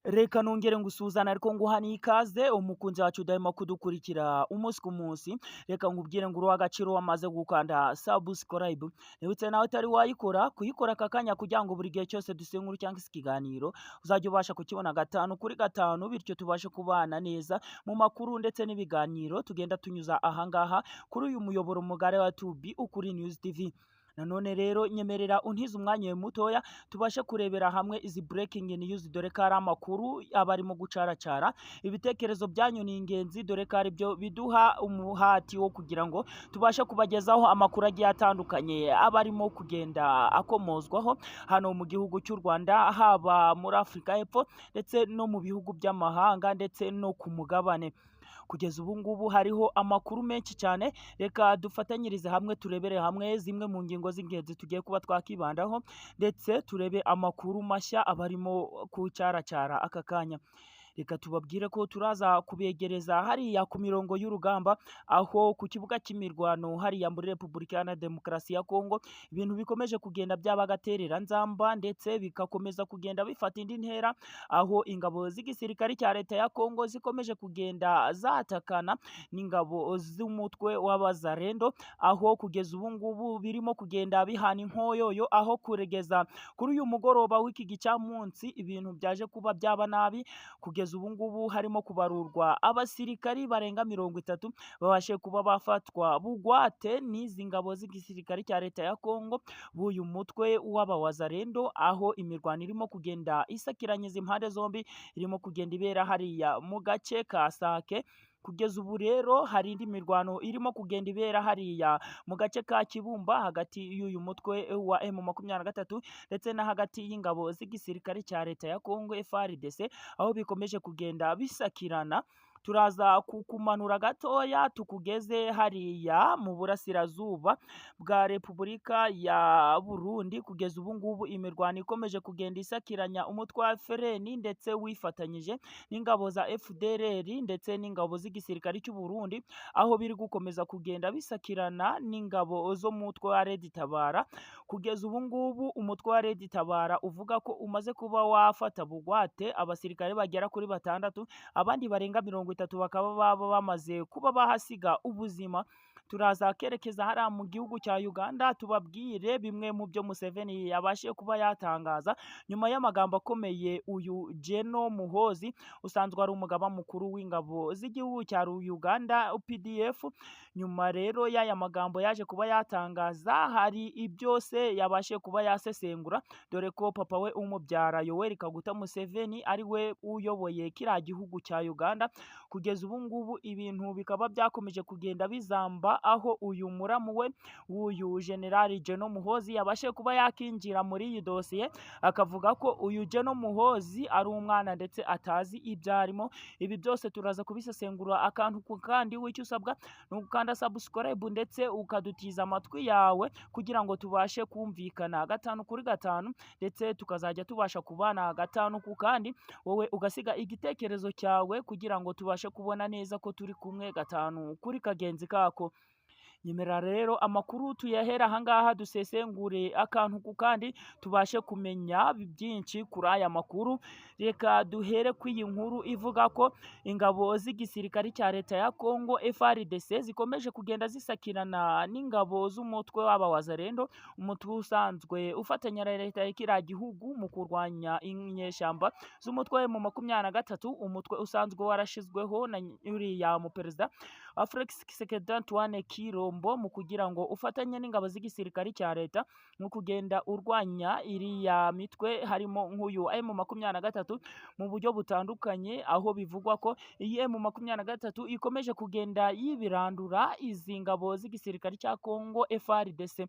Reka nongere ngusuzane ariko nguha n'ikaze, umukunzi wacu udahema kudukurikira umunsi ku munsi. Reka nkubwire ngo uri agaciro wamaze gukanda subscribe. Nibutse nawe utari wayikora kuyikora aka kanya, kugira ngo buri gihe cyose dusiye inkuru cyangwa se ikiganiro uzajya ubasha kukibona gatanu kuri gatanu, bityo tubashe kubana neza mu makuru ndetse n'ibiganiro tugenda tunyuza ahangaha kuri uyu muyoboro mugari wa Tubi Ukuri News TV. Nanone rero nyemerera untize umwanya mutoya tubashe kurebera hamwe izi breaking news, dore ko ari amakuru aba arimo gucaracara. Ibitekerezo byanyu ni ingenzi, dore ko ari byo biduha umuhati wo kugira ngo tubashe kubagezaho amakuru agiye atandukanye aba arimo kugenda akomozwaho hano mu gihugu cy'u Rwanda, haba muri Afurika y'Epfo ndetse no mu bihugu by'amahanga ndetse no ku mugabane. Kugeza ubu ngubu hariho amakuru menshi cyane. Reka dufatanyirize hamwe turebere hamwe zimwe mu ngingo z'ingenzi tugiye kuba twakibandaho, ndetse turebe amakuru mashya aba arimo kucaracara aka kanya. Reka tubabwire ko turaza kubegereza hariya ku mirongo y'urugamba, aho ku kibuga cy'imirwano hariya muri Repubulika Iharanira Demokarasi ya Kongo ibintu bikomeje kugenda byaba agatereranzamba, ndetse bigakomeza kugenda bifata indi ntera, aho ingabo z'igisirikare cya leta ya Kongo zikomeje kugenda zatakana n'ingabo z'umutwe w'Abazarendo, aho kugeza ubu ngubu birimo kugenda bihana inkoyoyo, aho kuregeza kuri uyu mugoroba w'iki gicamunsi ibintu byaje kuba byaba nabi. Kugeza ubu ngubu harimo kubarurwa abasirikari barenga 30 babashe kuba bafatwa bugwate n'izi ngabo z'igisirikare cya leta ya Kongo b'uyu mutwe w'Abawazarendo, aho imirwano irimo kugenda isakiranyiza impande zombi irimo kugenda ibera hariya mu gace ka Sake. Kugeza ubu rero hari indi mirwano irimo kugenda ibera hariya mu gace ka Kibumba hagati y'uyu mutwe wa M23 ndetse na hagati y'ingabo z'igisirikare cya leta ya Kongo FARDC, aho bikomeje kugenda bisakirana. Turaza kukumanura gatoya tukugeze hariya mu burasirazuba bwa Repubulika ya Burundi. Kugeza ubu ngubu imirwano ikomeje kugenda isakiranya umutwe wa FRN ndetse wifatanyije n'ingabo za FDLR ndetse n'ingabo z'igisirikare cy'u Burundi, aho biri gukomeza kugenda bisakirana n'ingabo zo mu mutwe wa Red Tabara. Kugeza ubu ngubu umutwe wa Red Tabara uvuga ko umaze kuba wafata bugwate abasirikare bagera kuri batandatu, abandi barenga 30 bakaba baba bamaze kuba bahasiga ubuzima. Turaza kerekeza hariya mu gihugu cya Uganda tubabwire bimwe mu byo Museveni yabashije kuba yatangaza nyuma y'amagambo akomeye uyu Geno Muhozi usanzwe ari umugaba mukuru w'ingabo z'igihugu cya Uganda UPDF. Nyuma rero y'aya magambo yaje kuba yatangaza, hari ibyose yabashije kuba yasesengura, dore ko papa we umubyara Yoweri Kaguta Museveni ari we uyoboye kiriya gihugu cya Uganda. Kugeza ubu ngubu ibintu bikaba byakomeje kugenda bizamba, aho uyu muramu we w'uyu General Geno Muhozi yabashije kuba yakinjira muri iyi dosiye, akavuga ko uyu Geno Muhozi ari umwana ndetse atazi ibyo arimo. Ibi byose turaza kubisesengura akantu ku kandi. W'icyo usabwa ni ugukanda subscribe ndetse ukadutiza amatwi yawe kugira ngo tubashe kumvikana gatanu kuri gatanu, ndetse tukazajya tubasha kubana gatanu ku kandi, wowe ugasiga igitekerezo cyawe kugira ngo tubashe kubona neza ko turi kumwe gatanu kuri kagenzi kako. Nyemera rero amakuru tuyahera ahangaha, dusesengure akantu ku kandi, tubashe kumenya byinshi kuri aya makuru. Reka duhere ku iyi nkuru ivuga ko ingabo z'igisirikare cya leta ya Kongo FARDC zikomeje kugenda zisakirana n'ingabo z'umutwe w'Abawazarendo, umutwe usanzwe ufatanya na leta ya kiriya gihugu mu kurwanya inyeshyamba z'umutwe mu 23, umutwe usanzwe warashyizweho na uriya mu perezida wa Felix Tshisekedi Antoine Tshilombo mu kugira ngo ufatanye n'ingabo z'igisirikare cya leta mu kugenda urwanya iriya mitwe, harimo nk'uyu M23 mu buryo butandukanye, aho bivugwa ko iyi M23 ikomeje kugenda yibirandura izi ngabo z'igisirikare cya Kongo FARDC.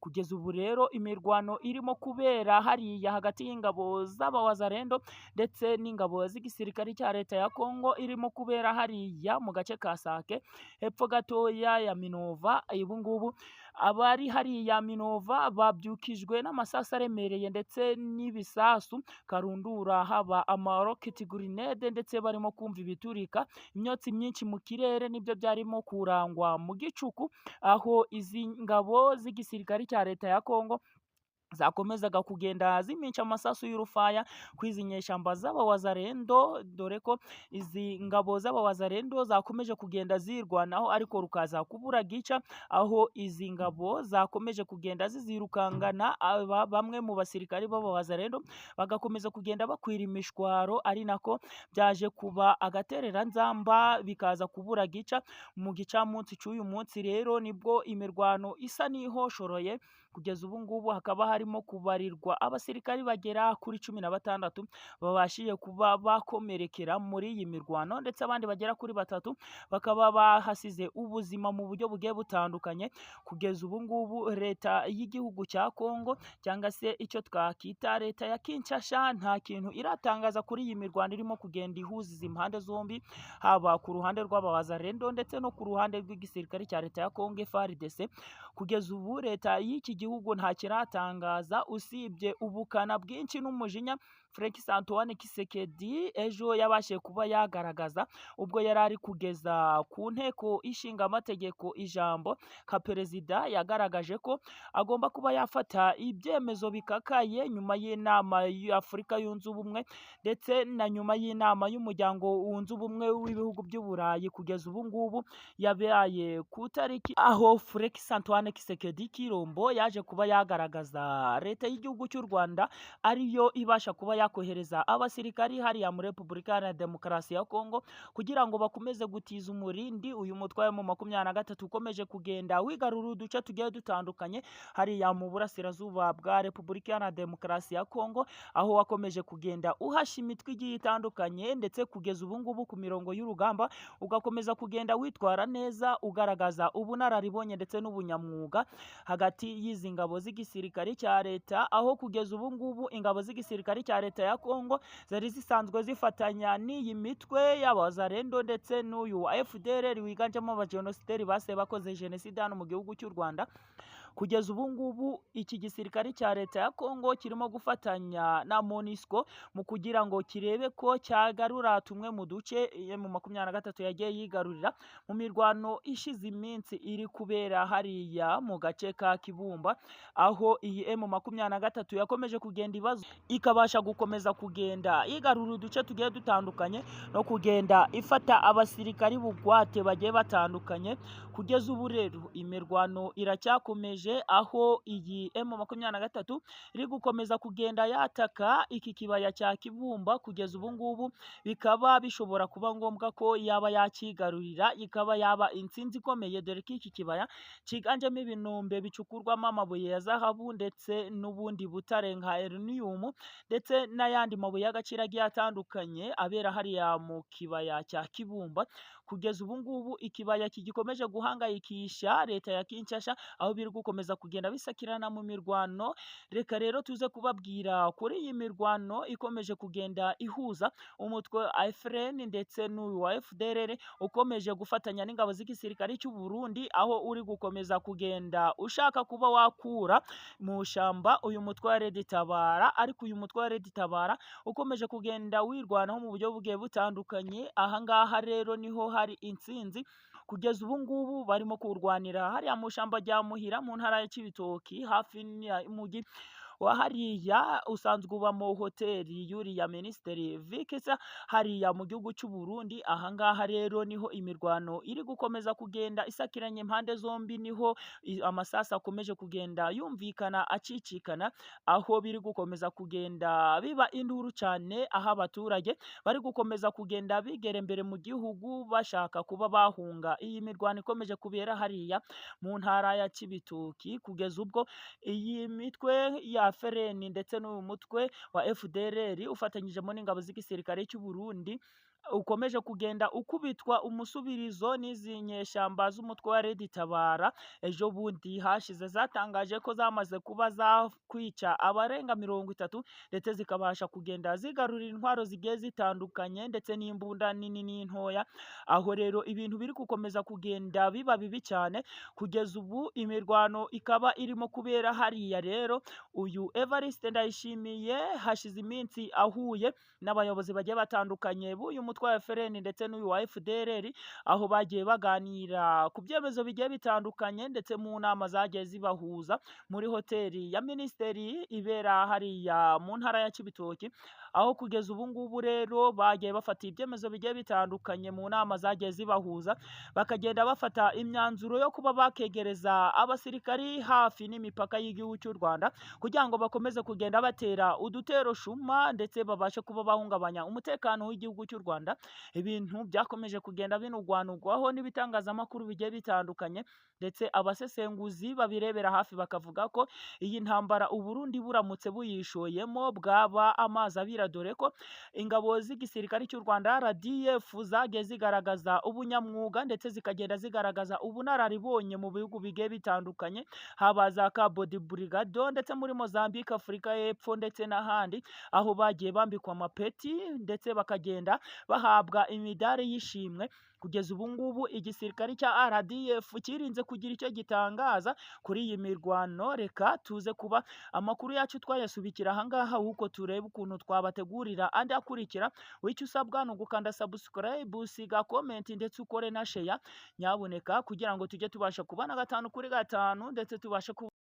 Kugeza ubu rero imirwano irimo kubera hariya hagati y'ingabo z'Abawazarendo ndetse n'ingabo z'igisirikare cya leta ya Kongo irimo kubera hariya mu gace ka Sake hepfo gatoya ya Minova. Ubu ngubu abari hariya Minova babyukijwe n'amasasu aremereye ndetse n'ibisasu karundura, haba amaroketi grenade, ndetse barimo kumva ibiturika, imyotsi myinshi mu kirere, nibyo byarimo kurangwa mu gicuku, aho izi ngabo z'igisirikare cya leta ya Kongo Zakomezaga kugenda ziminca amasasu y'urufaya ku izi nyeshyamba z'abawazarendo, dore ko izi ngabo z'abawazarendo zakomeje kugenda zirwanaho, ariko rukaza kubura gica, aho izi ngabo zakomeje kugenda zizirukangana. Aba bamwe mu basirikari b'abawazarendo bagakomeza kugenda bakwira imishwaro, ari nako byaje kuba agatereranzamba, bikaza kubura gica. Mu gicamunsi cy'uyu munsi rero nibwo imirwano isa n'ihoshoroye. Kugeza ubu ngubu hakaba harimo kubarirwa abasirikari bagera kuri 16 babashije kuba bakomerekera muri iyi mirwano, ndetse abandi bagera kuri batatu bakaba bahasize ubuzima mu buryo bugiye butandukanye. Kugeza ubu ngubu leta y'igihugu cya Kongo, cyangwa se icyo twakita leta ya Kinshasa, nta kintu iratangaza kuri iyi mirwano irimo kugenda ihuza izi mpande zombi, haba ku ruhande rw'abawazarendo ndetse no ku ruhande rw'igisirikare cya leta ya Kongo FARDC. Kugeza ubu leta y'iki gihugu nta kiratangaza, usibye ubukana bwinshi n'umujinya Felix Antoine Tshisekedi ejo yabashije kuba yagaragaza ubwo yari ari kugeza ku nteko ishinga amategeko ijambo nka perezida. Yagaragaje ko agomba kuba yafata ibyemezo bikakaye nyuma y'inama y'Afurika Yunze Ubumwe ndetse na nyuma y'inama y'Umuryango Wunze Ubumwe w'Ibihugu by'Uburayi. Kugeza ubu ngubu yabaye ku tariki, aho Felix Antoine Tshisekedi Tshilombo yaje kuba yagaragaza leta y'igihugu cy'u Rwanda ariyo ibasha kuba yakohereza abasirikari hariya muri Repubulika Iharanira Demokarasi ya Kongo kugira ngo bakomeze gutiza umurindi uyu mutwe wa M23 ukomeje kugenda wigarura uduce tugiye dutandukanye hariya mu burasirazuba bwa Repubulika Iharanira Demokarasi ya Kongo, aho wakomeje kugenda uhasha imitwe igiye itandukanye, ndetse kugeza ubu ngubu ku mirongo y'urugamba ugakomeza kugenda witwara neza, ugaragaza ubunararibonye ndetse n'ubunyamwuga hagati y'izi ngabo z'igisirikare cya leta, aho kugeza ubu ngubu ingabo z'igisirikare cya leta ya Kongo zari zisanzwe zifatanya n'iyi mitwe y'abazarendo ndetse n'uyu wa FDLR wiganjemo abajenosideri base bakoze jenoside hano mu gihugu cy'u Rwanda. Kugeza ubu ngubu iki gisirikare cya leta ya Kongo kirimo gufatanya na MONUSCO mu kugira ngo kirebe ko cyagarura tumwe mu duce M23 yagiye yigarurira mu mirwano ishize iminsi iri kubera hariya mu gace ka Kibumba, aho iyi M23 yakomeje kugenda ibazo, ikabasha gukomeza kugenda yigarura uduce tugiye dutandukanye no kugenda ifata abasirikari bugwate bagiye batandukanye. Kugeza ubu rero imirwano iracyakomeje, aho iyi M23 iri gukomeza kugenda yataka iki kibaya cya Kibumba. Kugeza ubu ngubu bikaba bishobora kuba ngombwa ko yaba yakigarurira, ikaba yaba intsinzi ikomeye, dore ko iki kibaya cyiganjemo ibinombe bicukurwamo amabuye ya zahabu ndetse n'ubundi butare nka uranium ndetse n'ayandi mabuye y'agaciro agiye atandukanye abera hariya mu kibaya cya Kibumba. Kugeza ubu ngubu ikibaya kigikomeje guhangayikisha leta ya Kinshasa, aho biri gukomeza kugenda bisakirana mu mirwano. Reka rero tuze kubabwira kuri iyi mirwano ikomeje kugenda ihuza umutwe wa FRN ndetse n'uyu wa FDLR ukomeje gufatanya n'ingabo z'igisirikare cy'u Burundi, aho uri gukomeza kugenda ushaka kuba wakura mu shamba uyu mutwe wa Red Tabara, ariko uyu mutwe wa Red Tabara ukomeje kugenda wirwanaho mu buryo bugiye butandukanye. Aha ngaha rero niho hari intsinzi. Kugeza ubu ngubu barimo kurwanira hariya mu shamba rya Muhira mu ntara ya Cibitoki, hafi y'umujyi wa hariya usanzwe ubamo hoteli yuriya minisitiri Vikisa hariya mu gihugu cy'u Burundi. Aha ngaha rero niho imirwano iri gukomeza kugenda isakiranye impande zombi, niho amasasu akomeje kugenda yumvikana acicikana, aho biri gukomeza kugenda biba induru cyane, aho abaturage bari gukomeza kugenda bigera imbere mu gihugu bashaka kuba bahunga iyi mirwano ikomeje kubera hariya mu ntara ya Cibitoki. Kugeza ubwo iyi mitwe ya FRN ndetse n'uyu mutwe wa FDLR ufatanyijemo n'ingabo z'igisirikare cy'u Burundi ukomeje kugenda ukubitwa umusubirizo n'izi nyeshyamba z'umutwe wa Red Tabara, ejo bundi hashize zatangaje ko zamaze kuba zakwica abarenga 30, ndetse zikabasha kugenda zigarurira intwaro zigiye zitandukanye ndetse n'imbunda nini n'intoya, aho rero ibintu biri gukomeza kugenda biba bibi cyane. Kugeza ubu imirwano ikaba irimo kubera hariya. Rero uyu Evariste Ndayishimiye hashize iminsi ahuye n'abayobozi bagiye batandukanye b'uyu mutwe mutwe wa FLN ndetse n'uyu wa FDLR, aho bagiye baganira ku byemezo bigiye bitandukanye ndetse mu nama zagiye zibahuza muri hoteli ya minisiteri ibera hariya mu ntara ya Cibitoke, aho kugeza ubu ngubu rero bagiye bafata ibyemezo bigiye bitandukanye mu nama zagiye zibahuza, bakagenda bafata imyanzuro yo kuba bakegereza abasirikari hafi n'imipaka y'igihugu cy'u Rwanda kugira ngo bakomeze kugenda batera udutero shuma ndetse babashe kuba bahungabanya umutekano w'igihugu cy'u Rwanda. Ibintu byakomeje kugenda binugwanugwaho n'ibitangazamakuru bigiye bitandukanye, ndetse abasesenguzi babirebera hafi bakavuga ko iyi ntambara u Burundi buramutse buyishoyemo bwaba amazi abira, dore ko ingabo z'igisirikare cy'u Rwanda RDF zagiye zigaragaza ubunyamwuga ndetse zikagenda zigaragaza ubunararibonye mu bihugu bigiye bitandukanye, haba za Cabo Delgado ndetse muri Mozambique, Afurika y'Epfo ndetse n'ahandi, aho bagiye bambikwa amapeti ndetse bakagenda bahabwa imidari y'ishimwe. Kugeza ubu ngubu igisirikare cya RDF kirinze kugira icyo gitangaza kuri iyi mirwano. Reka tuze kuba amakuru yacu twayasubikira ahangaha, ahubwo turebe ukuntu twabategurira andi akurikira. Icyo usabwa ni ugukanda subscribe, usiga comment ndetse ukore na share nyabuneka, kugira ngo tujye tubasha kubana 5 kuri 5 ndetse tubashe.